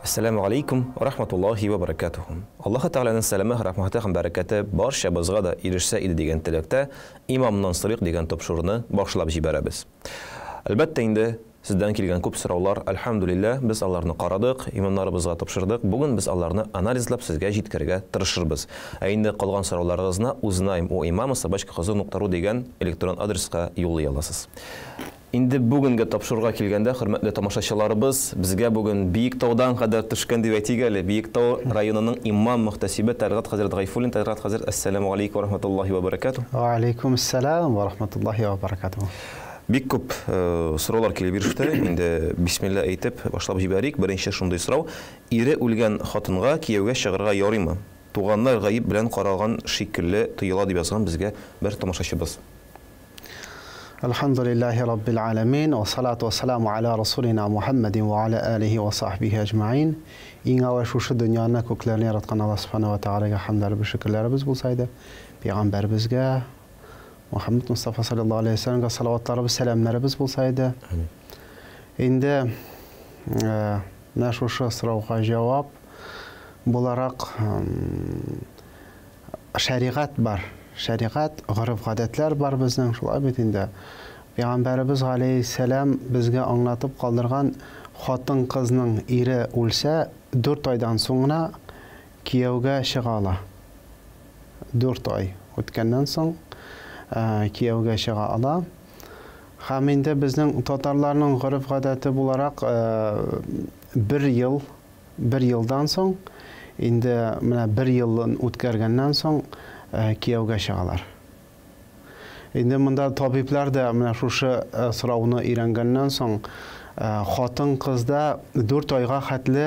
Әссәламү галәйкүм вә рахматуллаһи вә бәрәкәтүһү. Аллаһы Тәгаләнең сәламе, рәхмәте һәм бәрәкәте барчабызга да ирешсә иде дигән теләктә Имамнан сорыйк дигән тапшыруны башлап җибәрәбез. Әлбәттә инде, сездән килгән күп сораулар, әлхәмдүлилләһ, без аларны карадык, имамнарыбызга тапшырдык. Бүген без аларны анализлап сезгә җиткерергә тырышырбыз. Ә инде калган сорауларыгызны узнаем у имама собачка хозур нукта ру дигән электрон адреска юллый аласыз. Инде бүгенге тапшыруга килгәндә, хөрмәтле тамашачыларыбыз, безгә бүген Биектаудан кадәр төшкән дип әйтик әле, Биектау районының имам-мөхтәсибе Тәлгать хәзрәт Гайфуллин. Тәлгать хәзрәт, әссәламү галәйкүм вә рахматуллаһи вә бәрәкәтүһ. Вә аләйкүмүссәлам вә рахматуллаһи вә бәрәкәтүһ. Бик күп сораулар килеп иреште. Инде бисмилла әйтеп башлап җибәрик. Беренче шундый сорау. Ире үлгән хатынга кияүгә чыгарга ярыймы? Туганнар гаеп белән каралган шикелле тоела, дип язган безгә бер тамашачыбыз. Әлхәмдүлилләһи раббил галәмин, вә салату вә сәламу аля расулина Мухәммәдин вә аля алихи вә сахбихи әҗмәгыйн. Иң әүвәл шушы дөньяны, күкләрне яраткан Аллаһ Сүбхәнәһү вә Тәгаләгә хәмдләребез, шөкерләребез булса иде. Пәйгамбәребезгә, Мухәммәд Мостафа салләллаһу алейһи вә сәлләмгә салаватларыбыз, сәламнәребез булса иде. Инде менә шушы сорауга җавап буларак, Шәригать бар. Шәригать, гореф-гадәтләр бар безнең, шулай бит инде. Пәйгамбәребез галәйһиссәлам безгә аңлатып калдырган, хатын-кызның ире үлсә, дүрт айдан соң гына кияүгә чыга ала. Дүрт ай үткәннән соң кияүгә чыга ала. Һәм инде безнең татарларның гореф-гадәте буларак, бер ел Бер елдан соң, инде менә бер елын үткәргәннән соң, кияүгә чыгалар. Инде монда табиблар да менә шушы сорауны өйрәнгәннән соң, хатын-кызда дүрт айга хәтле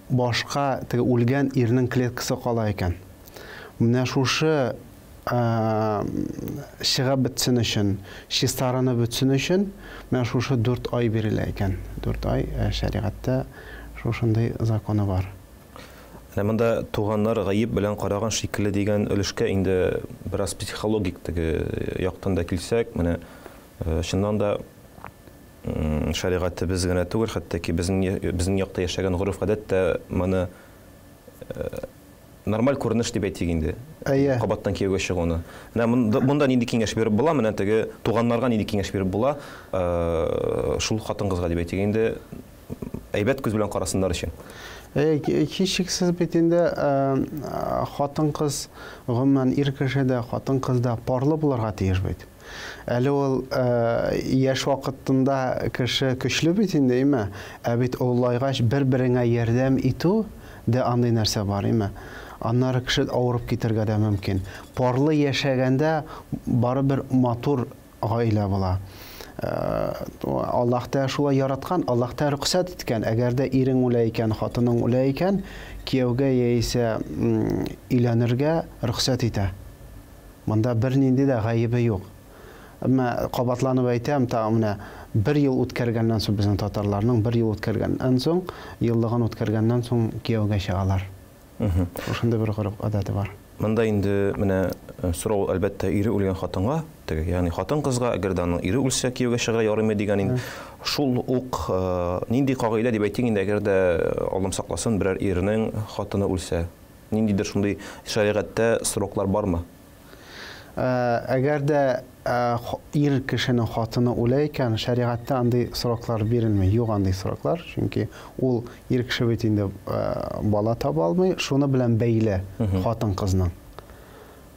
башка теге үлгән ирнең клеткасы кала икән. Менә шушы чыгып бетсен өчен, чистарынып бетсен өчен, менә шушы дүрт ай бирелә икән. Дүрт ай шәригатьтә шушындый законы бар. Менә монда туганнар гаеп белән караган шикелле дигән өлешкә инде бераз психологик теге яктан да килсәк, менә чыннан да шәригатебез генә түгел, хәтта ки безнең безнең якта яшәгән гореф-гадәт тә моны Нормаль күренеш дип әйтик инде. Әйе. Кабаттан кияүгә чыгуны. Менә монда, монда нинди киңәш биреп була? Менә теге туганнарга нинди киңәш биреп була? Шул хатын-кызга дип әйтик инде, әйбәт күз белән карасыннар өчен. Әйе, һичшиксез бит инде хатын-кыз, гомумән, ир кеше дә, хатын-кыз да парлы булырга тиеш бит. Әле ул яшь вакытында кеше көчле бит инде, име? Ә бит олылайгач бер-береңә ярдәм итү дә андый нәрсә бар, име? Аннары кеше авырып китәргә дә мөмкин. Парлы яшәгәндә барыбер матур гаилә була. Аллаһ та шулай яраткан, Аллаһ та рөхсәт иткән. Әгәр дә ирең үлә икән, хатының үлә икән, кияүгә яисә өйләнергә рөхсәт итә. Монда бернинди дә гаебе юк. Әмма, кабатланып әйтәм, тагын менә бер ел үткәргәннән соң, безнең татарларның бер ел үткәргәннән соң, еллыгын үткәргәннән соң кияүгә чыгалар. Шушындый бер гореф-гадәте бар. Монда инде менә сорау, әлбәттә, ире үлгән хатынга, теге, ягъни хатын-кызга, әгәр дә аның ире үлсә, кияүгә чыгарга ярыймы дигән инде. Шул ук нинди кагыйдә дип әйтик инде, әгәр дә, Аллам сакласын, берәр ирнең хатыны үлсә, Ниндидер шундый шәригатьтә сроклар бармы? Әгәр дә ир кешенең хатыны үлә икән, шәригатьтә андый сроклар бирелми, юк андый сроклар, чөнки ул ир кеше бит инде бала таба алмый, шуны белән бәйле хатын-кызның.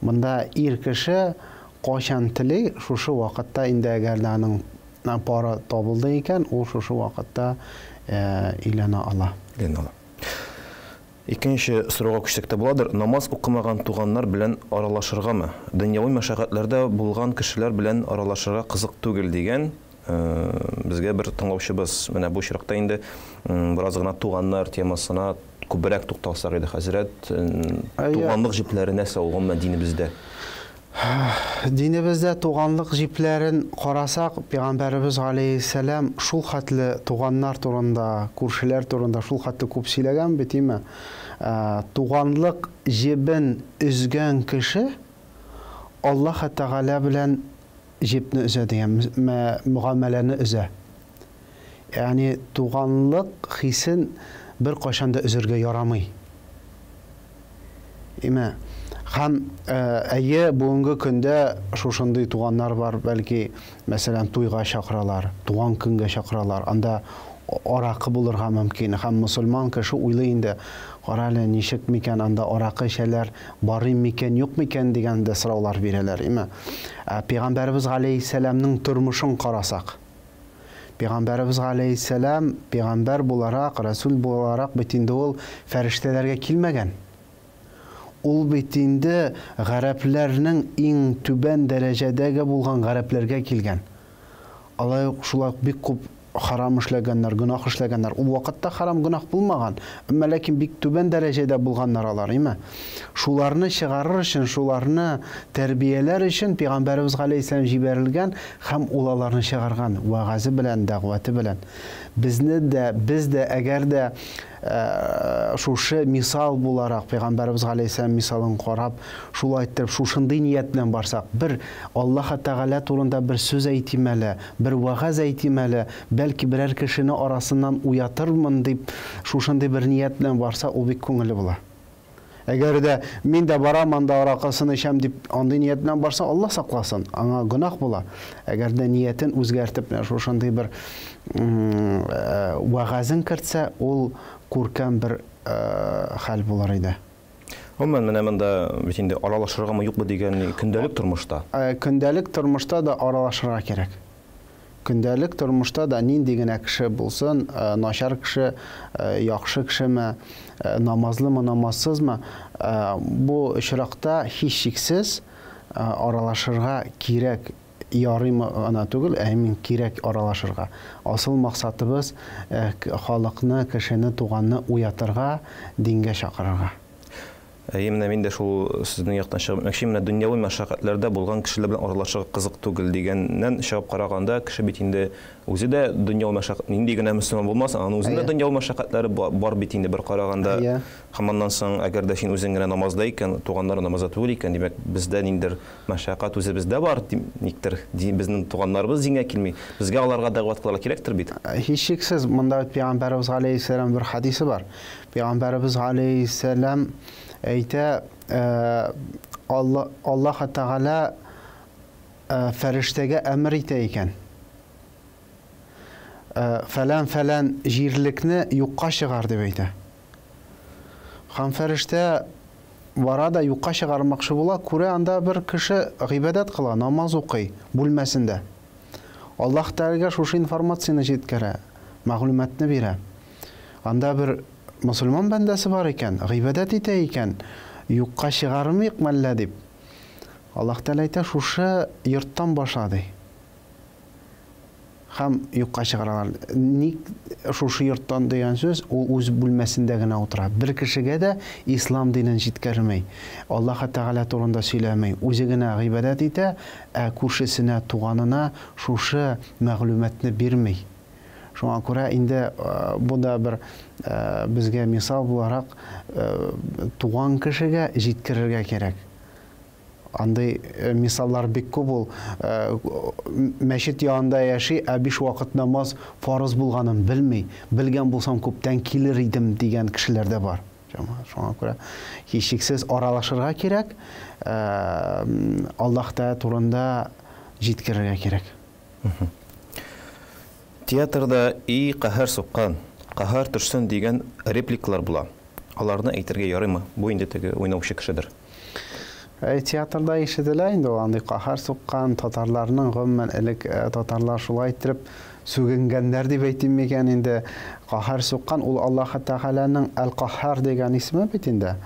Монда ир кеше кайчан тели, шушы вакытта инде әгәр дә аның пары табылды икән, ул шушы вакытта өйләнә ала. Өйләнә ала. Икенче сорауга күчсәк тә буладыр, намаз укымаган туганнар белән аралашыргамы? Дөньяви мәшәкатьләрдә булган кешеләр белән аралашырга кызык түгел, дигән безгә бер тыңлаучыбыз. Менә бу очракта инде бераз гына туганнар темасына күбрәк тукталсак иде, хәзрәт. Туганлык җепләре нәрсә ул гомумән динебездә? Динебездә туганлык җипләрен карасак, Пәйгамбәребез галәйһиссәлам шул хәтле туганнар турында, күршеләр турында шул хәтле күп сөйләгән бит, име? Туганлык җебен өзгән кеше Аллаһ Тәгалә белән җепне өзә дигән, мөгамәләне өзә. Ягъни туганлык хисен беркайчан да өзәргә ярамый. Име? Һәм әйе, бүгенге көндә шушындый туганнар бар, бәлки, мәсәлән, туйга чакыралар, туган көнгә чакыралар. Анда аракы булырга мөмкин. Һәм мөселман кеше уйлый инде, кара әле, ничек микән анда аракы эчәләр, барыйм микән, юк микән дигән дә сораулар бирәләр, име? Ә Пәйгамбәребез галәйһиссәламнең тормышын карасак, Пәйгамбәребез галәйһиссәлам пәйгамбәр буларак, рәсүл буларак бит инде ул фәрештәләргә килмәгән. Ул бит инде гарәпләрнең иң түбән дәрәҗәдәге булган гарәпләргә килгән. Алай ук шулай ук бик күп харам эшләгәннәр, гөнаһ эшләгәннәр. Ул вакытта харам гөнаһ булмаган, әмма ләкин бик түбән дәрәҗәдә булганнар алар, име? Шуларны чыгарыр өчен, шуларны тәрбияләр өчен Пәйгамбәребез галәйһиссәлам җибәрелгән һәм ул аларны чыгарган вәгазе белән, дәгъвате белән. Безне дә, без дә әгәр дә шушы мисал буларак, Пәйгамбәребез галәйһиссәлам мисалын карап, шулай иттереп, шушындый ният белән барсак, бер Аллаһ Тәгалә турында бер сүз әйтим әле, бер вәгазь әйтим әле, бәлки берәр кешене арасыннан уятырмын дип, шушындый бер ният белән барса, ул бик күңелле була. Әгәр дә мин дә барам анда аракысын эчәм дип андый ният белән барса, Алла сакласын, аңа гөнаһ була. Әгәр дә ниятен үзгәртеп, менә шушындый бер вәгазен кертсә, ул күркәм бер хәл булыр иде. Гомумән, менә монда бит инде аралашыргамы, юкмы дигән көндәлек тормышта. Көндәлек тормышта да аралашырга кирәк. Көндәлек тормышта да нинди генә кеше булсын, начар кеше, яхшы кешеме, намазлымы, намазсызмы, бу очракта һичшиксез аралашырга кирәк, ярыймы гына түгел, ә имин кирәк аралашырга. Асыл максатыбыз халыкны, кешене, туганны уятырга, дингә чакырырга. Әйе, менә мин дә шул сезнең яктан чыгып әйтмәкче, менә дөньяви мәшәкатьләрдә булган кешеләр белән аралашырга кызык түгел дигәннән чыгып караганда, кеше бит инде үзе дә дөньяви мәшәкать, нинди генә мөселман булмасын, аның үзенең дә дөньяви мәшәкатьләре бар бит инде бер караганда. Һәм аннан соң, әгәр дә син үзең генә намазда икән, туганнарың намазда түгел икән, димәк, бездә ниндидер мәшәкать үзебездә бар, никтер безнең туганнарыбыз дингә килми. Безгә аларга дәгъват кылырга кирәктер бит. Һичшиксез, монда бит Пәйгамбәребез галәйһиссәлам бер хәдисе бар. Пәйгамбәребез галәйһиссәлам әйтә, Аллаһ Тәгалә фәрештәгә әмер итә икән. Фәлән-фәлән җирлекне юкка чыгар дип әйтә. Һәм фәрештә бара да юкка чыгармакчы була, күрә анда бер кеше гыйбадәт кыла, намаз укый бүлмәсендә. Аллаһ Тәгаләгә шушы информацияне җиткерә, мәгълүматны бирә. Анда бер мосылман бәндәсе бар икән, гыйбадәт итә икән, юкка чыгармыйк мәллә дип. Аллаһ Тәгалә әйтә, шушы йорттан башла, ди. Һәм юкка чыгаралар. Ник шушы йорттан дигән сүз, ул үз бүлмәсендә генә утыра. Бер кешегә дә ислам динен җиткерми. Аллаһ Тәгалә турында сөйләми. Үзе генә гыйбадәт итә, ә күршесенә, туганына шушы мәгълүматны бирми. Шуңа күрә инде бу да бер безгә мисал буларак туган кешегә җиткерергә кирәк. Андый мисаллар бик күп ул. Мәчет янында яши, ә биш вакыт намаз фарыз булганын белми. Белгән булсам күптән килер идем дигән кешеләр дә бар. Шуңа күрә һичшиксез аралашырга кирәк, Аллаһ Тәгалә турында җиткерергә кирәк. Театрда и каһәр суккан, каһәр төшсен дигән репликалар була. Аларны әйтергә ярыймы? Бу инде теге уйнаучы кешедер. Театрда ишетелә инде ул андый каһәр суккан татарларның, гомумән элек татарлар шулай иттереп сүгенгәннәр дип әйтим микән инде. Каһәр суккан ул Аллаһ Тәгаләнең Әл-Каһһар дигән исеме бит инде.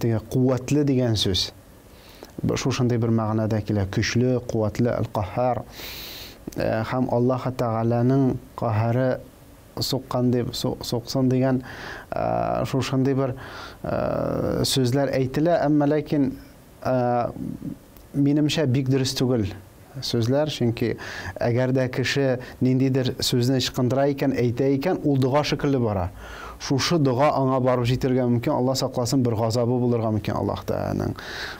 Теге куәтле дигән сүз. Шушындый бер мәгънәдә килә. Көчле, куәтле Әл-Каһһар. Һәм Аллаһ Тәгаләнең каһәре суккан дип, суксын дигән шушындый бер сүзләр әйтелә, әмма ләкин минемчә бик дөрес түгел. сүзләр, чөнки әгәр дә кеше ниндидер сүзне ычкындыра икән, әйтә икән, ул дога шикелле бара. Шушы дога аңа барып җитәргә мөмкин, Алла сакласын, бер газабы булырга мөмкин Аллаһ Тәгаләнең.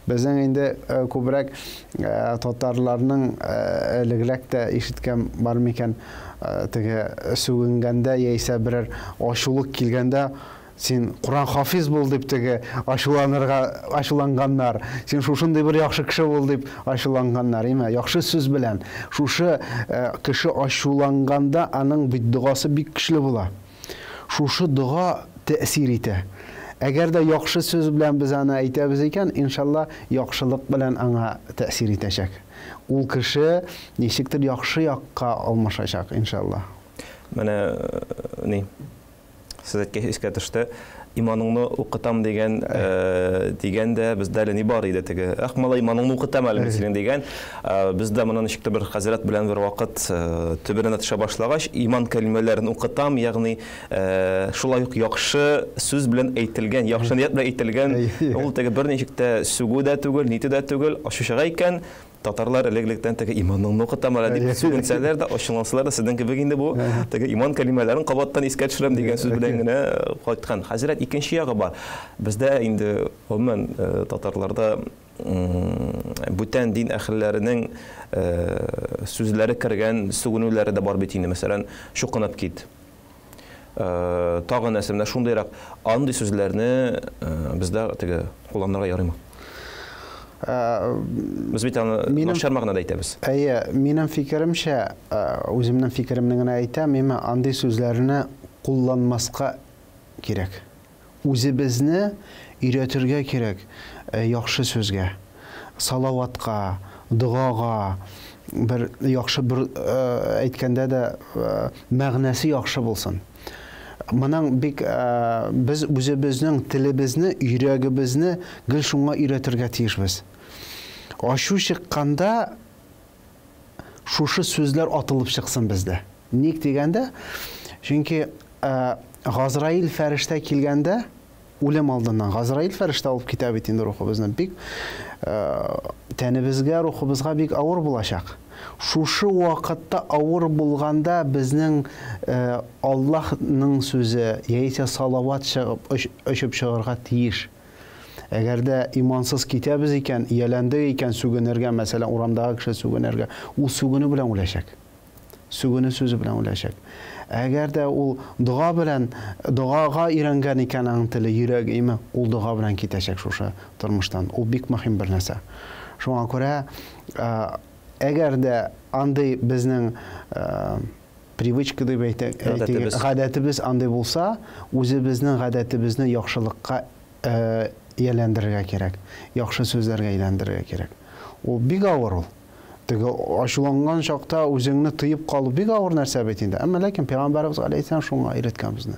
Безнең инде күбрәк татарларның элегрәк тә ишеткән бар микән, теге сүгенгәндә яисә берәр ачулык килгәндә, син Коръән хафиз бул дип теге ачуланырга ачуланганнар. Син шушындый бер яхшы кеше бул дип ачуланганнар, име? Яхшы сүз белән. Шушы кеше ачуланганда аның бит догасы бик көчле була. Шушы дога тәэсир итә. Әгәр дә яхшы сүз белән без аны әйтәбез икән, иншалла, яхшылык белән аңа тәэсир итәчәк. Ул кеше ничектер яхшы якка алмашачак, иншалла. Менә ни, сез әйткәч искә төште. Иманыңны укытам дигән дигән дә бездә әле ни бар иде теге. Эх, малай, иманыңны укытам әле мин синең дигән. Бездә моны ничектер бер хәзрәт белән бер вакыт төбенә төшә башлагач, иман кәлимәләрен укытам, ягъни шулай ук яхшы сүз белән әйтелгән, яхшы ният белән әйтелгән, ул теге берничек тә сүгү дә түгел, нитү дә түгел, ачу чыга икән, Татарлар элек-электән теге иманыңны укытам әле дип сүгенсәләр дә, ачулансалар да, сезнең кебек инде бу теге иман кәлимәләрен кабаттан искә төшерәм дигән сүз белән генә кайткан. Хәзрәт, икенче ягы бар. Бездә инде гомумән татарларда бүтән дин әһелләренең сүзләре кергән сүгенүләре дә бар бит инде. Мәсәлән, чукынып кит. Тагын нәрсә, менә шундыйрак андый сүзләрне бездә теге кулланырга ярыймы? Без бит аны начар мәгънәдә әйтәбез. Әйе, минем фикеремчә, үземнең фикеремне генә әйтәм, именно андый сүзләрне кулланмаска кирәк. Үзебезне өйрәтергә кирәк яхшы сүзгә, салаватка, догага, бер яхшы бер әйткәндә дә мәгънәсе яхшы булсын. Моның бик без үзебезнең телебезне, йөрәгебезне гел шуңа өйрәтергә тиешбез. Ачу чыкканда шушы сүзләр атылып чыксын бездә. Ник дигәндә, чөнки Газраил фәрештә килгәндә, үлем алдыннан Газраил фәрештә алып китә бит инде рухыбызны. Бик тәнебезгә, рухыбызга бик авыр булачак. Шушы вакытта авыр булганда безнең Аллаһның сүзе яисә салават чыгып очып чыгарга тиеш. Әгәр дә имансыз китәбез икән, ияләндек икән сүгенергә, мәсәлән, урамдагы кеше сүгенергә, ул сүгенү белән үләчәк. Сүгенү сүзе белән үләчәк. Әгәр дә ул дога белән, догага өйрәнгән икән аның теле, йөрәге, име, ул дога белән китәчәк шушы тормыштан. Ул бик мөһим бер нәрсә. Шуңа күрә, әгәр дә андый безнең привычка дип әйтик, гадәтебез андый булса, үзебезнең гадәтебезне яхшылыкка ияләндерергә кирәк, яхшы сүзләргә әйләндерергә кирәк. Ул бик авыр ул. Теге ачуланган чакта үзеңне тыеп калу бик авыр нәрсә бит инде. Әмма ләкин Пәйгамбәребез галәйһиссәлам шуңа өйрәткән безне.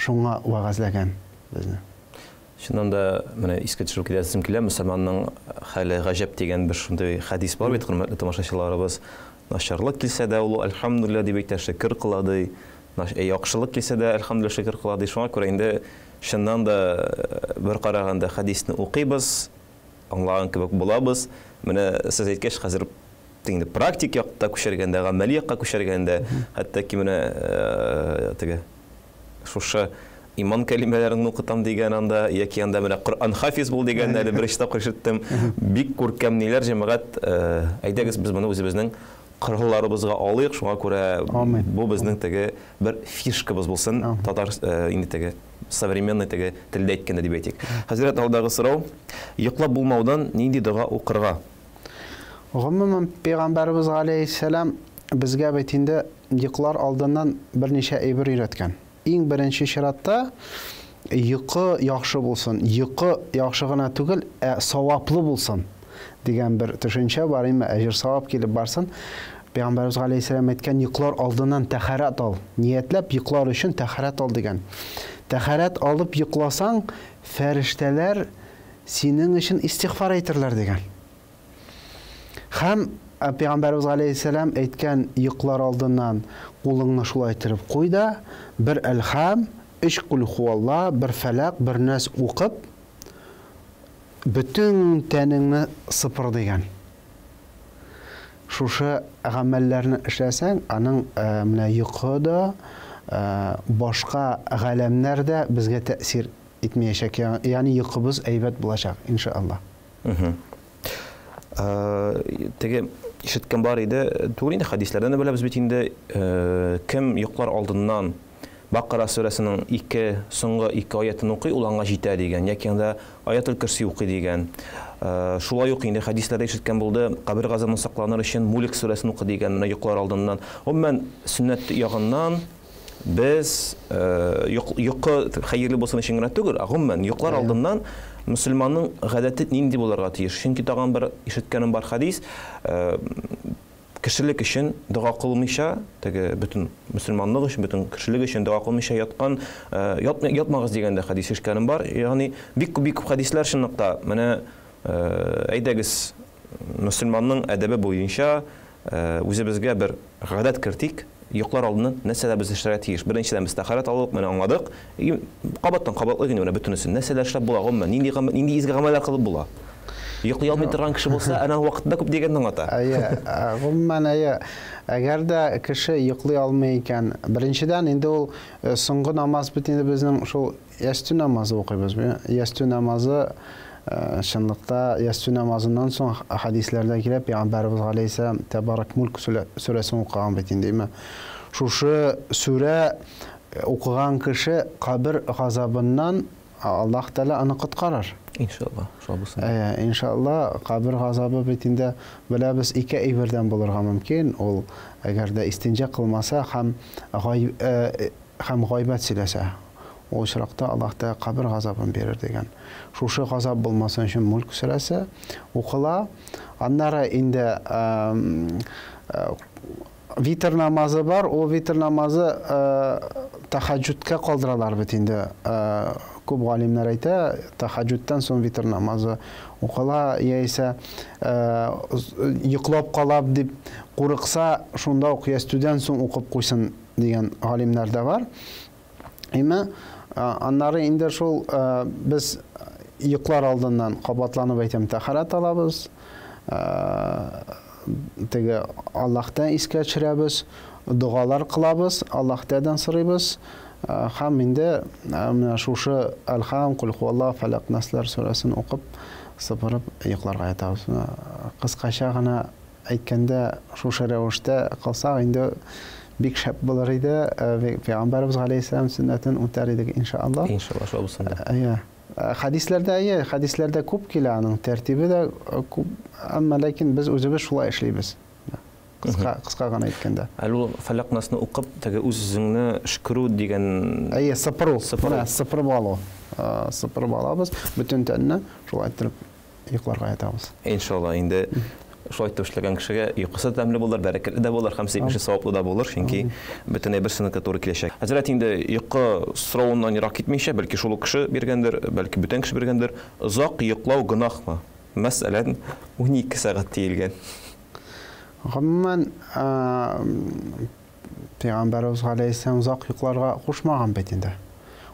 Шуңа вәгазьләгән безне. Чыннан да, менә искә төшереп китәсем килә, мөселманның хәле гаҗәп дигән бер шундый хәдис бар бит, хөрмәтле тамашачыларыбыз. Начарлык килсә дә, ул әлхәмдүлилләһ дип әйтә, шөкер кыла ди. Яхшылык килсә дә, әлхәмдүлилләһ шөкер кыла ди. Шуңа күрә инде чыннан да бер караганда хәдисне укыйбыз, аңлаган кебек булабыз. Менә сез әйткәч, хәзер инде практик якта күчергәндә, гамәли якка күчергәндә, хәтта ки менә теге шушы иман кәлимәләрен укытам дигән анда, яки анда менә Коръән хафиз бул дигән әле беренче тапкыр ишеттем. Бик күркәм ниләр, җәмәгать, әйдәгез без моны үзебезнең коралларыбызга алыйк, шуңа күрә бу безнең теге бер фишкабыз булсын, татар инде теге современный теге телдә әйткәндә дип әйтик. Хәзрәт, алдагы сорау, йоклап булмаудан нинди дога укырга? Гомумән, Пәйгамбәребез галәйһиссәлам безгә бит инде йоклар алдыннан берничә әйбер өйрәткән. Иң беренче чиратта йокы яхшы булсын. Йокы яхшы гына түгел, ә саваплы булсын дигән бер төшенчә бар, имме, әҗер савап килеп барсын. Пәйгамбәребез галәйһиссәлам әйткән, йоклар алдыннан тәһарәт ал. Ниятләп йоклар өчен тәһарәт ал дигән. Тәһарәт алып йокласаң, фәрештәләр синең өчен истигъфар әйтерләр дигән. Һәм Пәйгамбәребез галәйһиссәлам әйткән, йоклар алдыннан кулыңны шулай иттереп куй да, бер әлхам, өч кул хуалла, бер фәләк, бер нәс укып, бөтен тәнеңне сыпыр дигән. Шушы гамәлләрне эшләсәң, аның менә йокы да, башка галәмнәр дә безгә тәэсир итмәячәк. Ягъни йокыбыз әйбәт булачак, иншалла. Теге ишеткән бар иде, түгел инде хәдисләрдән дә беләбез бит инде, кем йоклар алдыннан Бакара сүрәсенең ике соңгы ике аятын укый, ул аңа җитә дигән, яки анда Аятел Көрси укый дигән. Шулай ук инде хәдисләрдә ишеткән булды, кабер газабыннан сакланыр өчен Мүлек сүрәсен укы дигән, менә йоклар алдыннан. Гомумән, сөннәт ягыннан без йокы хәерле булсын өчен генә түгел, ә гомумән, йоклар алдыннан мөселманның гадәте нинди булырга тиеш? Чөнки тагын бер ишеткәнем бар хәдис, кешелек өчен дога кылмыйча, теге бөтен мөселманлык өчен, бөтен кешелек өчен дога кылмыйча яткан, ятмагыз дигән дә хәдис ишеткәнем бар. Ягъни бик күп, бик күп хәдисләр чынлыкта. Менә әйдәгез, мөселманның әдәбе буенча үзебезгә бер гадәт кертик, йоклар алдыннан нәрсәләр без эшләргә тиеш? Беренчедән, без тәһарәт алдык, менә аңладык. И кабаттан кабатлыйк инде менә бөтенесен. Нәрсәләр эшләп була, гомумән, нинди нинди изге гамәлләр кылып була? Йоклый алмый торган кеше булса, әнә вакытында күп дигәнне аңлата. Әйе, гомумән, әйе. Әгәр дә кеше йоклый алмый икән, беренчедән, инде ул соңгы намаз бит инде безнең шул ястү намазы укыйбыз. Ястү намазы чынлыкта ястү намазыннан соң хәдисләрдә килә, Пәйгамбәребез галәйһиссәлам Тәбарак Мүлк сүрәсен укыган бит инде, әйме? Шушы сүрә укыган кеше кабер газабыннан Аллаһ Тәгалә аны коткарыр. Иншалла, шулай булсын. Әйе, иншалла, кабер газабы бит инде беләбез ике әйбердән булырга мөмкин. Ул әгәр дә истинҗа кылмаса һәм гай һәм гайбәт сөйләсә, ул очракта Аллаһ Тәгалә кабер газабын бирер дигән. Шушы газап булмасын өчен Мүлк сүрәсе укыла. Аннары инде Витр намазы бар, ул витр намазы тәхәҗҗүдкә калдыралар бит инде. Күп галимнәр әйтә, тәхәҗҗүдтән соң витр намазы укыла, яисә йоклап калам дип курыкса, шунда ук ястүдән соң укып куйсын дигән галимнәр дә бар. Әмма аннары инде шул без йоклар алдыннан кабатланып әйтәм, тәһарәт алабыз, теге Аллаһтан искә төшерәбез, догалар кылабыз, Аллаһ Тәгаләдән сорыйбыз. Һәм инде менә шушы Әлхам, Кул хуаллаһ, Фәләк, Наслар сүрәсен укып, сыпырып йокларга ятабыз. Кыскача гына әйткәндә, шушы рәвештә кылсак, инде бик шәп булыр иде. Пәйгамбәребез галәйһиссәлам сөннәтен үтәр идек, иншалла. Иншалла, шулай булсын да. Әйе. Хәдисләрдә, әйе, хәдисләрдә күп килә аның тәртибе дә күп, әмма ләкин без үзебез шулай эшлибез. Кыска, кыска гына әйткәндә. Әле ул Фәләк Насны укып, теге үз-үзеңне өшкерү дигән Әйе, сыпыру. Сыпыру. Менә сыпырып алу. Сыпырып алабыз бөтен тәнне, шулай иттереп йокларга ятабыз. Иншалла, инде шулай итеп эшләгән кешегә йокысы да тәмле булыр, бәрәкәтле дә булыр һәм сөенече саваплы да булыр, чөнки бөтен әйбер сөннәткә туры киләчәк. Хәзрәт, инде йокы соравыннан ерак китмичә, бәлки шул ук кеше биргәндер, бәлки бүтән кеше биргәндер, озак йоклау гөнаһмы? Мәсәлән, 12 сәгать диелгән. Гомумән, Пәйгамбәребез галәйһиссәлам озак йокларга кушмаган бит инде.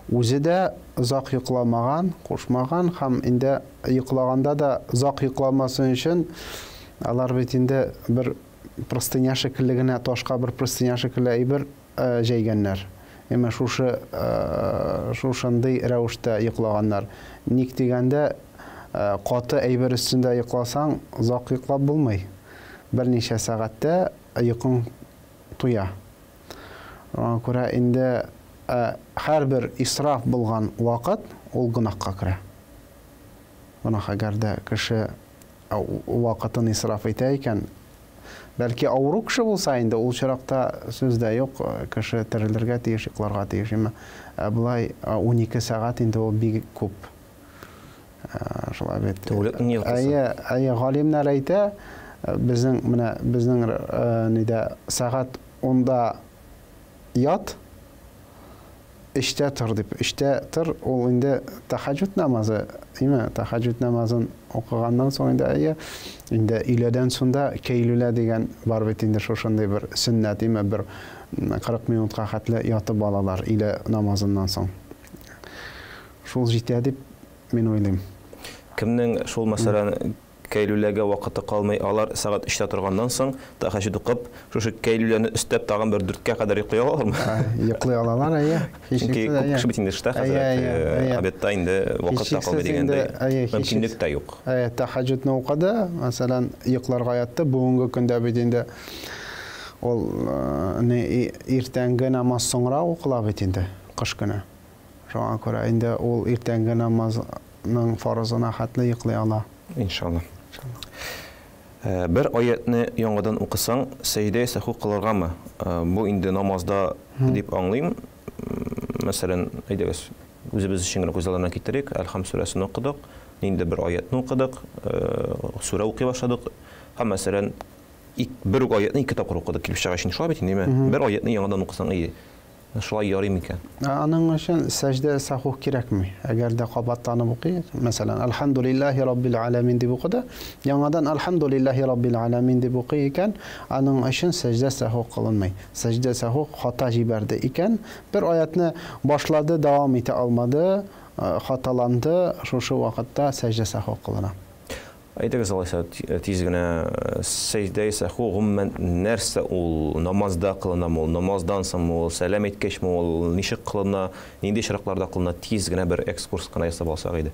Үзе дә озак йокламаган, кушмаган һәм инде йоклаганда да озак йокламасын өчен алар бит инде бер простыня шикелле генә ташка бер простыня шикелле әйбер э, җәйгәннәр. Әмма шушы э, шушындый рәвештә йоклаганнар. Ник дигәндә, э, каты әйбер өстендә йокласаң, озак йоклап булмый. Берничә сәгатьтә йокың туя. Шуңа күрә инде һәрбер исраф булган вакыт ул гөнаһка керә. Гөнаһ, әгәр дә кеше вакытын исраф итә икән, бәлки авыру кеше булса инде, ул очракта сүз дә юк, кеше терелергә тиеш, йокларга тиеш. Әмма болай 12 сәгать инде ул бик күп. Шулай бит. Тәүлекнең яртысы. Әйе, әйе, галимнәр әйтә, безнең менә безнең нидә сәгать 10-да ят, өчтә тор дип. Өчтә тор, ул инде тәһәҗҗүд намазы, әйме? Тәһәҗҗүд намазын укыганнан соң инде, әйе, инде өйләдән соң да кәйлүлә дигән бар бит инде шушындый бер сөннәт, әйме, бер 40 минутка хәтле ятып алалар өйлә намазыннан соң. Шул җитә дип мин уйлыйм. Кемнең шул, мәсәлән, Кәйлүләгә вакыты калмый, алар сәгать өчтә торганнан соң, тәһәҗҗүд укып, шушы кәйлүләне өстәп тагын бер дүрткә кадәр йоклый алалармы? Йоклый алалар, әйе. Чөнки күп кеше бит инде эштә хәзер, обедта инде вакыт та калмый дигәндәй, мөмкинлек тә юк. Әйе, тәһәҗҗүдне укыды, мәсәлән, йокларга ятты, бүгенге көндә бит инде ул иртәнге намаз соңрак укыла бит инде, кыш көне. Шуңа күрә инде ул иртәнге намазның фарызына хәтле йоклый ала. Иншалла. Бер аятны яңадан укысаң, сәҗдә сәху кылыргамы? Бу инде намазда дип аңлыйм. Мәсәлән, әйдәгез, үзебез өчен генә күз алдына китерик. Әлхам сүрәсен укыдык, нинди бер аятны укыдык, сүрә укый башладык. Һәм мәсәлән, бер үк аятны ике тапкыр укыдык килеп чыга өчен шулай бит инде, бер аятны яңадан укысаң, ие. Шулай ярый микән? Аның өчен сәҗдә сәхух кирәкми. Әгәр дә кабатланып укый, мәсәлән, Әлхәмдулиллаһи раббил аләмин дип укыды, яңадан Әлхәмдулиллаһи раббил аләмин дип укый икән, аның өчен сәҗдә сәхух кылынмый. Сәҗдә сәхух хата җибәрде икән, бер аятны башлады, дәвам итә алмады, хаталанды, шушы вакытта сәҗдә сәхух кылына. Әйдәгез алайса тиз генә сәҗдә сәху гомумән нәрсә ул, намазда кылынамы ул, намаздан соңмы ул, сәлам әйткәчме ул, ничек кылына, нинди очракларда кылына, тиз генә бер экскурс кына ясап алсак иде.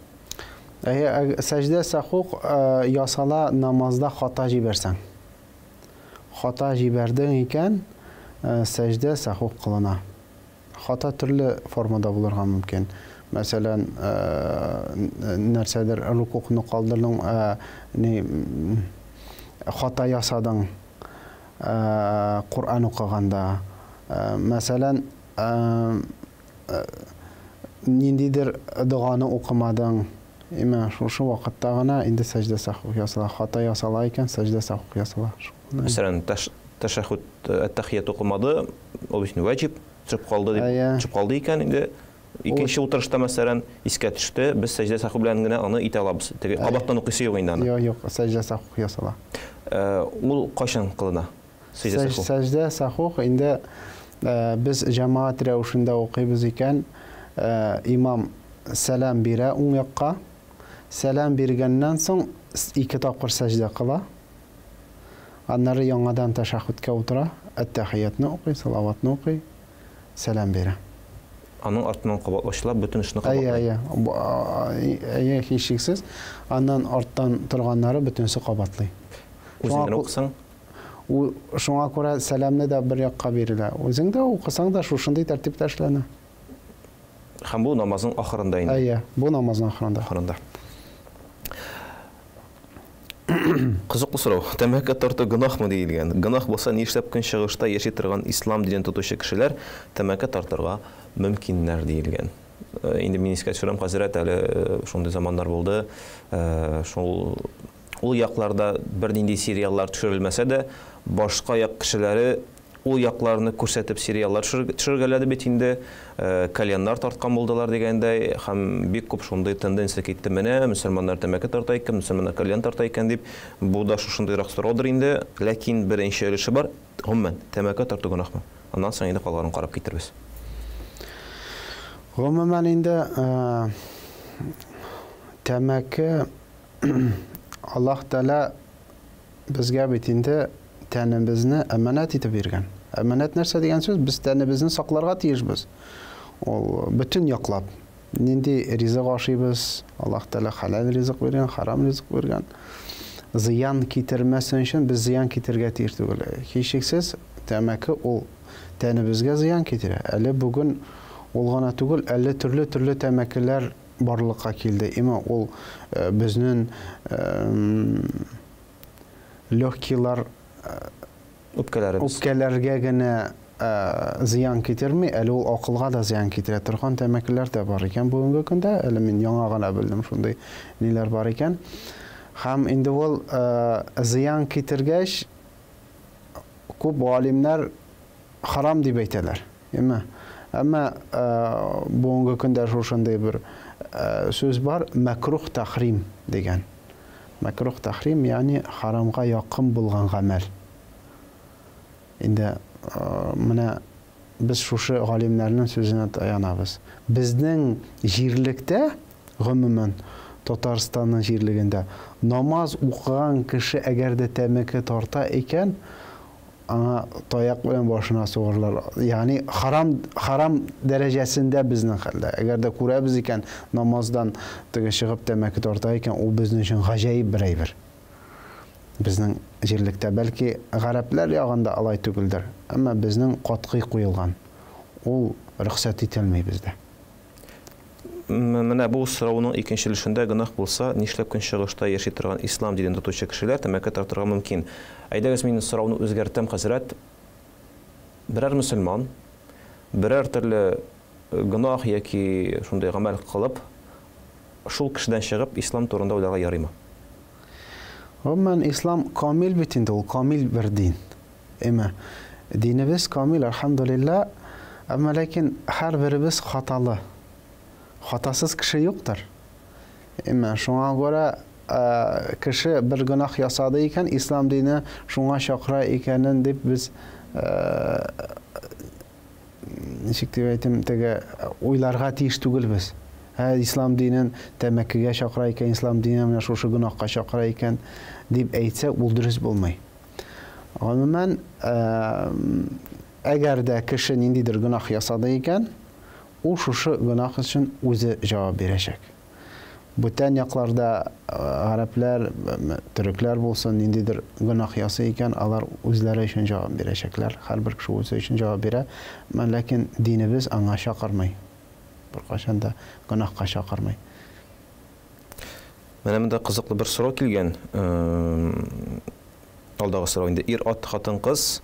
Әйе, сәҗдә сәху ясала намазда хата җибәрсәң. Хата җибәрдең икән, сәҗдә сәху кылына. Хата төрле формада булырга мөмкин. Мәсәлән, нәрсәдер рукукны калдырдың, ни хата ясадың Коръән укыганда. Мәсәлән, ниндидер доганы укымадың. Имә шушы вакытта гына инде сәҗдә сәху ясала. Хата ясала икән, сәҗдә сәху ясала. Мәсәлән, тәшәһүд, әт-тәхият укымады, ул бит ваҗиб, төшеп калды дип, төшеп калды икән инде. Икенче утырышта, мәсәлән, искә төште, без сәҗдә сәху белән генә аны итә алабыз. Теге кабаттан укыйсы юк инде аны. Юк, юк, сәҗдә сәху ясала. Ул кайчан кылына? Сәҗдә сәху. Сәҗдә сәху инде без җәмәгать рәвешендә укыйбыз икән, имам сәлам бирә уң якка. Сәлам биргәннән соң ике тапкыр сәҗдә кыла. Аннары яңадан тәшәһүдкә утыра, әт-тәхиятны укый, салаватны укый, сәлам бирә. Аның артыннан кабатлаучылар бөтен эшне кабатлый. Әйе, әйе. Әйе, һичшиксез. Аннан арттан торганнары бөтенесе кабатлый. Үзең генә укысаң? Шуңа күрә сәламне дә бер якка бирелә. Үзең дә укысаң да шушындый тәртиптә эшләнә. Һәм бу намазның ахырында инде. Әйе, бу намазның ахырында. Ахырында. Кызыклы сорау. Тәмәке тарту гөнаһмы диелгән? Гөнаһ булса, нишләп көнчыгышта яши торган ислам динен тотучы кешеләр тәмәке тартырга мөмкиннәр диелгән? Инде мин искә төшерәм, хәзрәт, әле шундый заманнар булды. Шул ул якларда бернинди сериаллар төшерелмәсә дә, башка як кешеләре ул якларны күрсәтеп сериаллар төшергәләде бит инде, кальяннар тарткан булдылар дигәндәй, һәм бик күп шундый тенденция китте. Менә мөселманнар тәмәке тарта икән, мөселманнар кальян тарта икән дип, бу да шушындыйрак сораудыр инде. Ләкин беренче өлеше бар, гомумән, тәмәке тарту гөнаһмы? Аннан соң инде калганын карап китербез. Гомумән инде тәмәке Аллаһ Тәгалә безгә бит инде тәнебезне әманәт итеп биргән. Әманәт нәрсә дигән сүз? Без тәнебезне сакларга тиешбез. Ул бөтен яклап. Нинди ризык ашыйбыз, Аллаһ Тәгалә хәләл ризык биргән, харам ризык биргән. Зыян китермәсен өчен без зыян китерергә тиеш түгел. Һичшиксез, тәмәке ул тәнебезгә зыян китерә. Әле бүген ул гына түгел, әле төрле-төрле тәмәкеләр барлыкка килде. Имә ул безнең легкийлар үпкәләребез үпкәләргә генә зыян китерми, әле ул акылга да зыян китерә торган тәмәкеләр дә бар икән бүгенге көндә. Әле мин яңа гына белдем шундый ниләр бар икән. Һәм инде ул зыян китергәч, күп галимнәр харам дип әйтәләр. Әмма, әмма бүгенге көндә шушындый бер сүз бар, мәкрух тахрим дигән. Мәкрух тахрим, ягъни харамга якын булган гамәл. Инде менә без шушы галимнәрнең сүзенә таянабыз. Безнең җирлектә гомумән Татарстанның җирлегендә намаз укыган кеше әгәр дә тәмәке тарта икән, аңа таяк белән башына сугырлар. Ягъни харам, харам дәрәҗәсендә безнең хәлдә. Әгәр дә күрәбез икән, намаздан теге чыгып тәмәке тарта икән, ул безнең өчен гаҗәеп бер әйбер. Безнең җирлектә бәлки гарәпләр ягында алай түгелдер, әмма безнең катгый куелган. Ул рөхсәт ителми бездә. Менә бу сорауның икенче өлешендә гөнаһ булса, нишләп көнчыгышта яши торган ислам динен тотучы кешеләр тәмәке тартырга мөмкин? Әйдәгез, мин сорауны үзгәртәм, хәзрәт. Берәр мөселман берәр төрле гөнаһ яки шундый гамәл кылып, шул кешедән чыгып ислам турында уйларга ярыймы? Гомумән, ислам камил бит инде ул, камил бер дин. Әмма динебез камил, әлхәмдүлилләһ, әмма ләкин һәрберебез хаталы. Хатасыз кеше юктыр. Әмма шуңа күрә кеше бер гөнаһ ясады икән, ислам дине шуңа чакыра икәнен дип без ничек дип әйтим, теге уйларга тиеш түгелбез. Ә ислам динен тәмәкегә чакыра икән, ислам дине менә шушы гөнаһка чакыра икән дип әйтсә, ул дөрес булмый. Гомумән, әгәр дә кеше ниндидер гөнаһ ясады икән, ул шушы гөнаһ өчен үзе җавап бирәчәк. Бүтән якларда гарәпләр, төрекләр булсын, ниндидер гөнаһ ясый икән, алар үзләре өчен җавап бирәчәкләр. Һәрбер кеше үзе өчен җавап бирә. Ләкин динебез аңа чакырмый. Беркайчан да гөнаһка чакырмый. Менә монда кызыклы бер сорау килгән. Алдагы сорау инде ир-ат хатын-кыз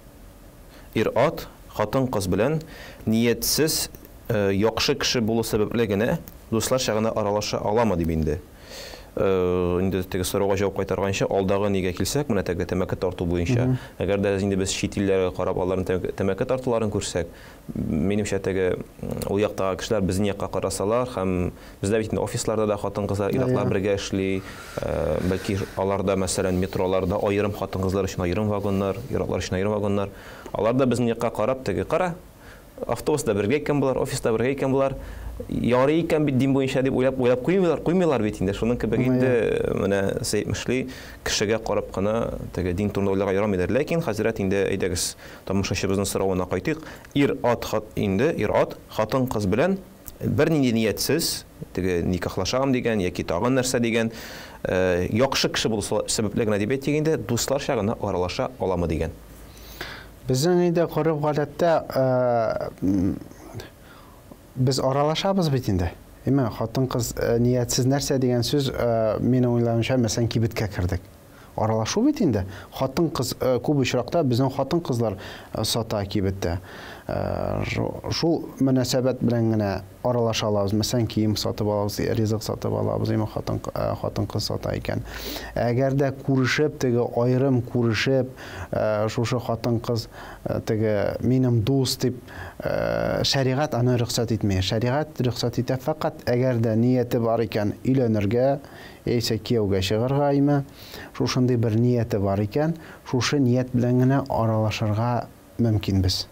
ир-ат хатын-кыз белән ниятсез яхшы кеше булу сәбәпле генә дусларча гына аралаша аламы дип инде. Инде теге сорауга җавап кайтарганчы алдагы нигә килсәк, менә теге тәмәке тарту буенча. Әгәр дә инде без чит илләргә карап аларның тәмәке тартуларын күрсәк, минемчә теге ул яктагы кешеләр безнең якка карасалар һәм бездә бит инде офисларда да хатын-кызлар, ир-атлар бергә эшли, бәлки аларда, мәсәлән, метроларда аерым хатын-кызлар өчен аерым вагоннар, ир-атлар өчен аерым вагоннар. Алар да безнең якка карап теге кара, автобуста бергә икән болар, офиста бергә икән болар, ярый икән бит дин буенча дип уйлап уйлап куймыйлар, куймыйлар бит инде. Шуның кебек инде менә әйтмешли, кешегә карап кына теге дин турында уйларга ярамыйдыр. Ләкин хәзрәт инде әйдәгез тамашачыбызның соравына кайтыйк. Ир-ат инде ир-ат хатын-кыз белән бернинди ниятсез, теге никахлашам дигән яки тагын нәрсә дигән, яхшы кеше булу сәбәпле генә дип әйтик инде, дусларча гына аралаша аламы дигән. Безнең инде гореф-гадәттә без аралашабыз бит инде. Әмма хатын-кыз ниятсез нәрсә дигән сүз, минем уйлавымча, мәсәлән, кибеткә кердек. Аралашу бит инде. Хатын-кыз күп очракта безнең хатын-кызлар сата кибеттә. Шул мөнәсәбәт белән генә аралаша алабыз. Мәсәлән, кием сатып алабыз, ризык сатып алабыз, именно хатын хатын-кыз сата икән. Әгәр дә күрешеп, теге аерым күрешеп, шушы хатын-кыз теге минем дус дип, шәригать аны рөхсәт итми. Шәригать рөхсәт итә фәкать әгәр дә нияте бар икән өйләнергә, яисә кияүгә чыгарга име, шушындый бер нияте бар икән, шушы ният белән генә аралашырга мөмкинбез.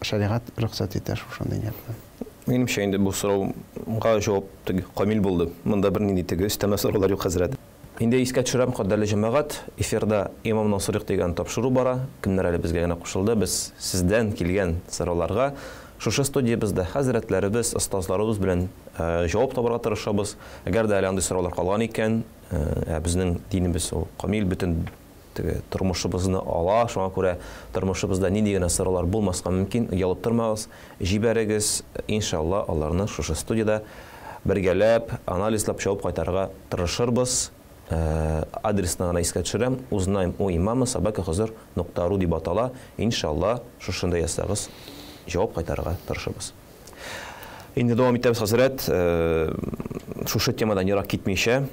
Шәригать рөхсәт итә шушындый ният белән. Минемчә, инде бу сорауга җавап теге камил булды. Монда бернинди теге өстәмә сораулар юк, хәзрәт. Инде искә төшерәм, кадерле җәмәгать, эфирда Имамнан сорыйк дигән тапшыру бара. Кемнәр әле безгә генә кушылды, без сездән килгән сорауларга шушы студиябездә хәзрәтләребез, остазларыбыз белән җавап табарга тырышабыз. Әгәр дә әле андый сораулар калган икән, ә безнең динебез ул камил, бөтен теге тормышыбызны ала, шуңа күрә тормышыбызда нинди генә сораулар булмаска мөмкин, оялып тормагыз, җибәрегез, иншалла, аларны шушы студиядә бергәләп, анализлап җавап кайтарырга тырышырбыз. Адресны гына искә төшерәм, узнаем у имама собака хозур нокта ру дип атала. Иншалла, шушында язсагыз, җавап кайтарырга тырышырбыз. Инде дәвам итәбез, хәзрәт, шушы темадан ерак китмичә,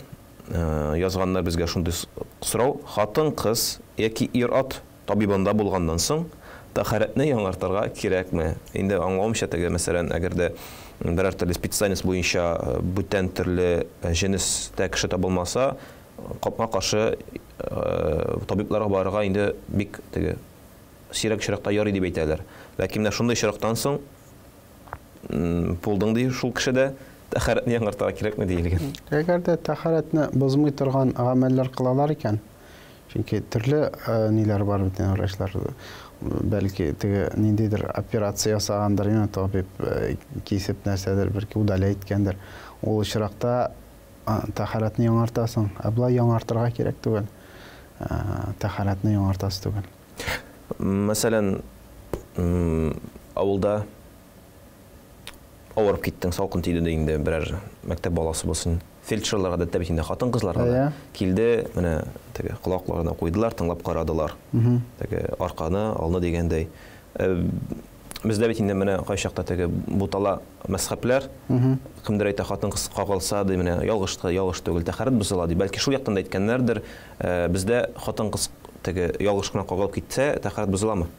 язганнар безгә шундый сорау: хатын-кыз яки ир-ат табибында булганнан соң тәһарәтне яңартырга кирәкме? Инде аңлавымча, теге, мәсәлән, әгәр дә берәр төрле специальность буенча бүтән төрле җенестә кеше табылмаса, капма-каршы табибларга барырга инде бик теге сирәк очракта ярый дип әйтәләр. Ләкин менә шундый очрактан соң булдың ди шул кешедә, Тәһарәтне яңартырга кирәкме диелгән. Әгәр дә тәһарәтне бозмый торган гамәлләр кылалар икән, чөнки төрле ниләр бар бит инде врачлар, бәлки теге ниндидер операция ясагандыр, инде табиб кисеп нәрсәдер бер удалять иткәндер. Ул очракта тәһарәтне яңартасың. Ә болай яңартырга кирәк түгел. Тәһарәтне яңартасы түгел. Мәсәлән, авылда авырып киттең, салкын тиде дә инде берәр мәктәп баласы булсын. Фельдшерлар гадәттә бит инде хатын-кызлар гына. Килде, менә теге колакларына куйдылар, тыңлап карадылар. Теге арканы, алны дигәндәй. Бездә бит инде менә кайчакта теге бутала мәзхәбләр. Кемдер әйтә, хатын-кыз кагылса, ди, менә ялгыш, ялгыш түгел, тәһарәт бозыла, ди. Бәлки шул яктан да әйткәннәрдер. Бездә хатын-кыз теге ялгыш кына кагылып китсә, тәһарәт бозыламы?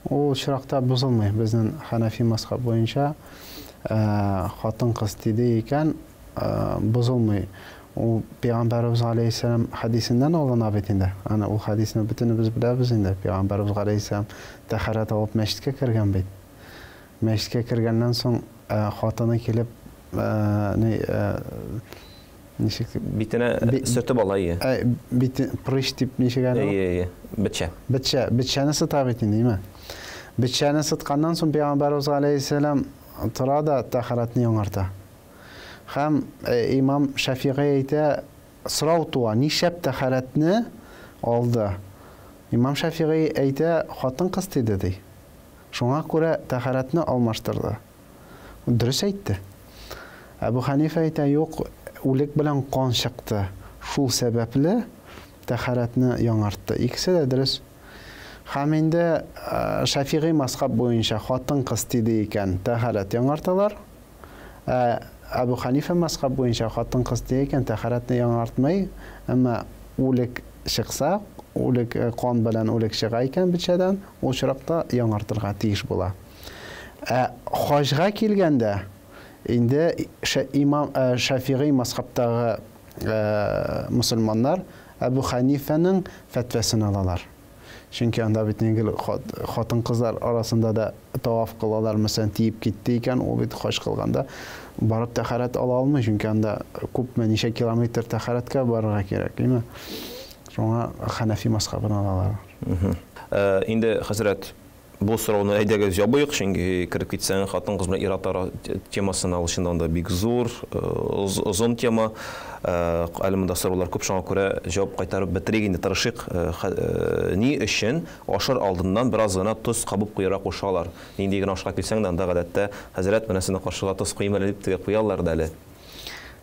Ул очракта бозылмый. Безнең Хәнәфи мазхаб буенча хатын-кыз тиде икән, бозылмый. Ул Пәйгамбәребез галәйһиссәлам хәдисеннән алына бит инде. Аны ул хәдисне бөтенебез беләбез инде. Пәйгамбәребез галәйһиссәлам тәһарәт алып мәчеткә кергән бит. Мәчеткә кергәннән соң хатыны килеп, ни ничек битенә сөртеп ала, ие. Бите прыщ дип ничек әле? Ие, ие, бетчә. Бетчә, бетчәне сыта бит инде, име? Бетчәне сытканнан соң Пәйгамбәребез галәйһиссәлам тора да тәһарәтне яңарта. Һәм имам Шәфигый әйтә, сорау туа, нишләп тәһарәтне алды? Имам Шәфигый әйтә, хатын-кыз тиде, ди. Шуңа күрә тәһарәтне алмаштырды. Дөрес әйтте. Әбу Хәнифә әйтә, юк, үлек белән кан чыкты. Шул сәбәпле тәһарәтне яңартты. Икесе дә дөрес. Һәм инде Шәфигый мазхаб буенча хатын-кыз тиде икән, тәһарәт яңарталар. Ә Әбу Хәнифә мазхаб буенча хатын-кыз тия икән, тәһарәтне яңартмый, әмма үлек чыкса, үлек кан белән үлек чыга икән бетчәдән, ул очракта яңартырга тиеш була. Ә хаҗга килгәндә, инде имам Шәфигый мазхабтагы мөселманнар Әбу Хәнифәнең фәтвәсен алалар. Чөнки анда бит инде гел хатын-кызлар арасында да таваф кылалар, мәсәлән, тиеп китте икән, ул бит хаҗ кылганда барып тәһарәт ала алмый, чөнки анда күпме, ничә километр тәһарәткә барырга кирәк, әйме? Шуңа Хәнәфи мазхабын алалар. Инде, хәзрәт, бу сорауны әйдәгез ябыйк, чөнки кереп китсәң, хатын-кыз белән ир-ат темасына ул чыннан да бик зур, озын тема. Әле монда сораулар күп, шуңа күрә җавап кайтарып бетерик инде, тырышыйк. Ни өчен ашар алдыннан бераз гына тоз кабып куярга кушалар? Нинди генә ашка килсәң дә, анда гадәттә, хәзрәт, менә сезнең каршыга тоз куйыйм әле дип теге куялар да әле.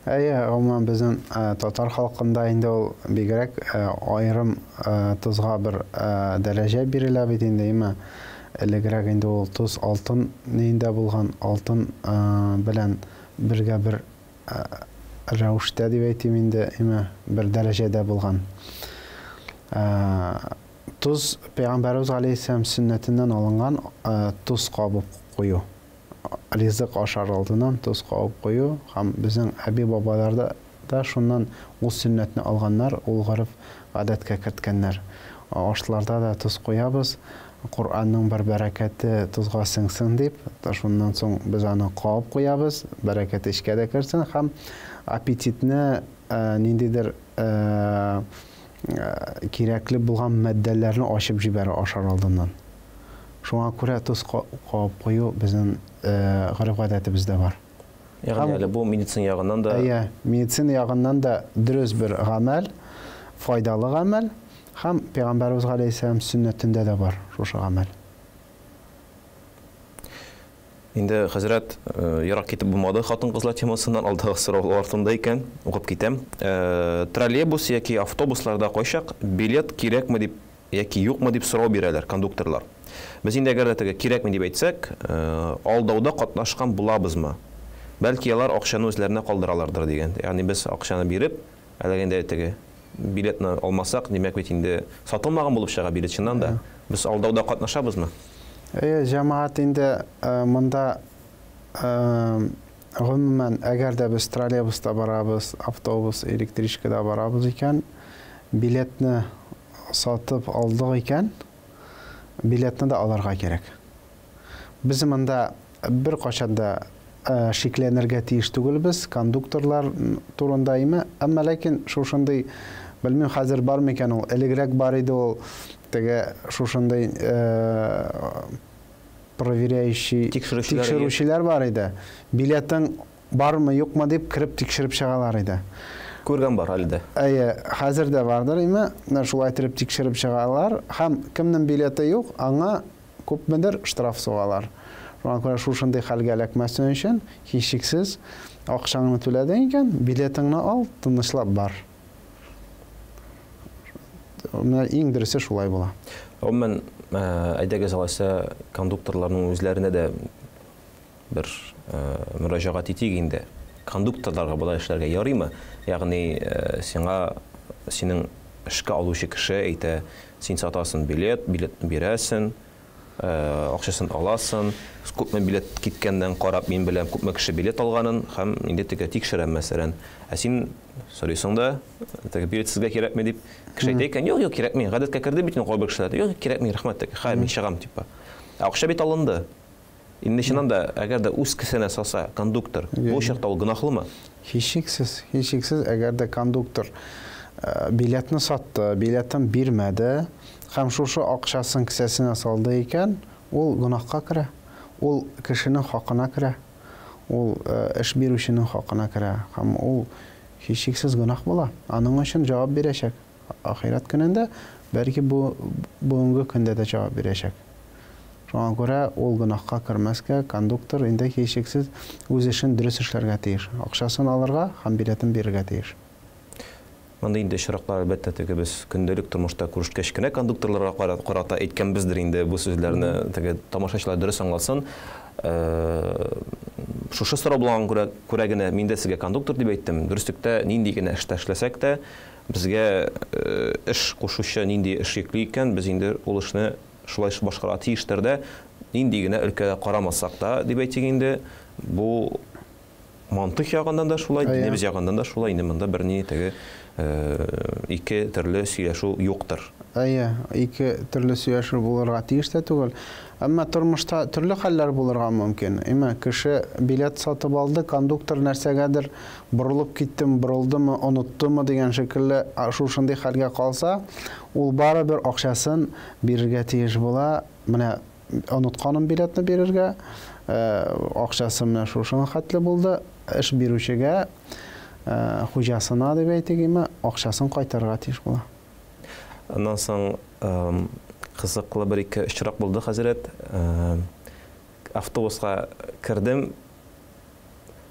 Әйе, гомумән безнең татар халкында инде ул бигрәк аерым тозга бер дәрәҗә бирелә бит инде, әйме? Элегрәк инде ул тоз алтын ниендә булган, алтын белән бергә бер рәвештә дип әйтим инде, әйме, бер дәрәҗәдә булган. Тоз Пәйгамбәребез галәйһиссәлам сөннәтеннән алынган тоз кабып кую. Ризык ашар алдыннан тоз кабып кую һәм безнең әби-бабалар да шуннан ул сөннәтне алганнар, ул гореф-гадәткә керткәннәр. Ашларда да тоз куябыз, Коръәннең бер бәрәкәте тозга сеңсен дип, шуннан соң без аны кабып куябыз, бәрәкәте эчкә дә керсен һәм аппетитны ниндидер кирәкле булган матдәләрне ачып җибәрә ашар алдыннан. Шуңа күрә тоз кабып кую безнең гореф-гадәтебездә бар. Ягъни әле бу медицина ягыннан да. Әйе, медицина ягыннан да дөрес бер гамәл, файдалы гамәл һәм Пәйгамбәребез галәйһиссәлам сөннәтендә дә бар шушы гамәл. Инде, хәзрәт, ерак китеп булмады хатын-кызлар темасыннан, алдагы сорау артында икән, укып китәм. Троллейбус яки автобусларда кайчак билет кирәкме дип яки юкмы дип сорау бирәләр кондукторлар. Без инде әгәр дә теге кирәкме дип әйтсәк, алдауда катнашкан булабызмы? Бәлки алар акчаны үзләренә калдыралардыр дигән. Ягъни без акчаны биреп, әлеге инде теге билетны алмасак, димәк бит инде сатылмаган булып чыга билет чыннан да. Без алдауда катнашабызмы? Әйе, җәмәгать инде монда гомумән, әгәр дә без троллейбуста барабыз, автобус, электричкада барабыз икән, билетны сатып алдык икән, билетны да алырга кирәк. Без монда бер кайчан да шикләнергә тиеш түгелбез, кондукторлар турында име. Әмма ләкин шушындый, белмим, хәзер бар микән ул, элегрәк бар иде ул, теге шушындый проверяющий тикшерүчеләр бар иде. Билетың бармы, юкмы дип кереп тикшереп чыгалар иде. Күргән бар әле дә. Әйе, хәзер дә бардыр име, менә шулай итеп тикшереп чыгалар һәм кемнең билеты юк, аңа күпмедер штраф сугалар. Шуңа күрә шушындый хәлгә эләкмәсен өчен, һичшиксез, акчаңны түләдең икән, билетыңны ал, тынычлап бар. Менә иң дөресе шулай була. Гомумән, әйдәгез алайса, кондукторларның үзләренә дә бер мөрәҗәгать итик инде. Кондукторларга болай эшләргә ярыймы? Ягъни, сиңа синең эшкә алучы кеше әйтә, син сатасың билет, билетны бирәсең, акчасын аласың, күпме билет киткәннән карап мин беләм, күпме кеше билет алганын һәм инде теге тикшерәм, мәсәлән. Ә син сорыйсың да, теге билет сезгә кирәкме дип, кеше әйтә икән, юк, юк, кирәкми, гадәткә керде бит инде кайбер кешеләр, юк, кирәкми, рәхмәт, теге, хәер, мин чыгам, типа. Ә акча бит алынды. Инде чыннан да, әгәр дә үз кесәнә салса кондуктор, бу очракта ул гөнаһлымы? Һичшиксез, һичшиксез, әгәр дә кондуктор билетны сатты, билетын бирмәде һәм шушы акчасын кесәсенә салды икән, ул гөнаһка керә. Ул кешенең хакына керә. Ул эш бирүченең хакына керә һәм ул һичшиксез гөнаһ була. Аның өчен җавап бирәчәк. Ахирәт көнендә, бәлки бу бүгенге көндә дә җавап бирәчәк. Шуңа күрә ул гөнаһка кермәскә, кондуктор инде һичшиксез үз эшен дөрес эшләргә тиеш. Акчасын алырга һәм билетын бирергә тиеш. Мондый инде очраклар, әлбәттә, теге без көндәлек тормышта күрешкәч кенә кондукторларга карата әйткәнбездер инде бу сүзләрне, теге тамашачылар дөрес аңласын. Шушы сорау булган күрә генә мин дә сезгә кондуктор дип әйттем. Дөреслектә, нинди генә эштә эшләсәк тә, безгә эш кушучы нинди эш йөкли икән, без инде ул эшне шулай башкарырга тиештер дә, нинди генә өлкәгә карамасак та, дип әйтик инде, бу мантык ягыннан да шулай, динебез ягыннан да шулай, инде монда берни теге ике төрле сөйләшү юктыр. Әйе, ике төрле сөйләшү булырга тиеш тә түгел. Әмма тормышта төрле хәлләр булырга мөмкин. Әмма кеше билет сатып алды, кондуктор нәрсәгәдер борылып киттеме, борылдымы, оныттымы дигән шикелле шушындый хәлгә калса, ул барыбер акчасын бирергә тиеш була. Менә онытканым билетны бирергә, акчасы менә шушының хәтле булды. Эш бирүчегә, хуҗасына дип әйтик име, акчасын кайтарырга тиеш була. Аннан соң кызыклы бер ике очрак булды, хәзрәт. Автобуска кердем,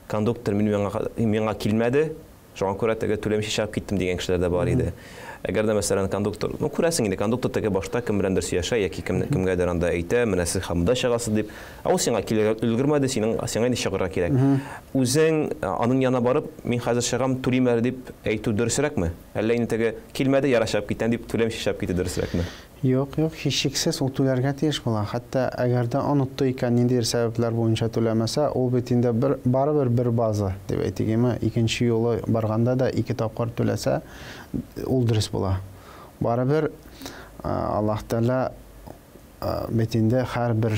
кондуктор миңа килмәде, шуңа күрә теге түләмичә чыгып киттем дигән кешеләр дә бар иде. Әгәр дә, мәсәлән, кондуктор, ну, күрәсең инде, кондуктор теге башта кем беләндер сөйләшә яки кемгәдер анда әйтә, менә сез һәм монда чыгасыз дип, ә ул сиңа килергә өлгермәде, синең сиңа инде чыгарга кирәк. Үзең аның янына барып, мин хәзер чыгам, түлим әле дип әйтү дөресрәкме? Әллә инде теге килмәде, яра чыгып китәм дип түләмичә чыгып китү дөресрәкме? Юк, юк, һичшиксез ул түләргә тиеш була. Хәтта әгәр дә онытты икән, ниндидер сәбәпләр буенча түләмәсә, ул бит инде бер барыбер бер база дип әйтик, икенче юлы барганда да ике тапкыр түләсә, ул дөрес була. Барыбер Аллаһ Тәгалә бит инде һәрбер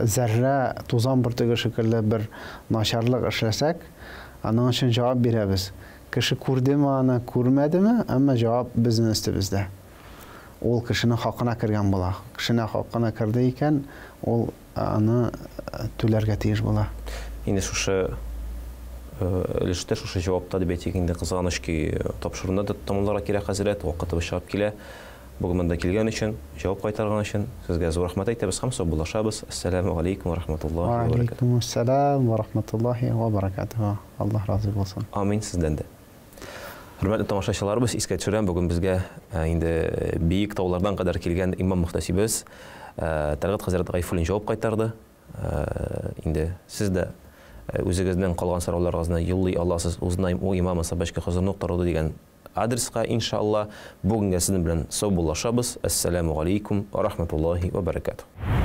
зәррә тузан бөртеге шикелле бер начарлык эшләсәк, аның өчен җавап бирәбез. Кеше күрдеме аны, күрмәдеме, әмма җавап безнең өстебездә. Ул кешенең хакына кергән була. Кешенең хакына керде икән, ул аны түләргә тиеш була. Инде шушы өлештә, шушы җавапта дип әйтик инде, кызганыч ки, тапшыруны да тәмамларга кирәк, хәзрәт, вакытыбыз чыгып килә. Бүген монда килгән өчен, җавап кайтарган өчен сезгә зур рәхмәт әйтәбез һәм саубуллашабыз. Ассаламу алейкум ва рахматуллахи ва баракатуһ. Алейкум ассалам ва рахматуллахи ва баракатуһ. Аллаһ разый булсын. Амин сездән дә. Хөрмәтле тамашачыларыбыз, искә төшерәм, бүген безгә инде биек таулардан кадәр килгән имам мөхтәсибез Тәлгать хәзрәт Гайфуллин җавап кайтарды. Инде сез дә үзегезнең калган сорауларыгызны юллый аласыз узнаем у имама собачка хозур.ру дигән адреска, иншалла. Бүгенгә сезнең белән саубуллашабыз. Ассаламу алейкум ва рахматуллахи ва баракатуһ.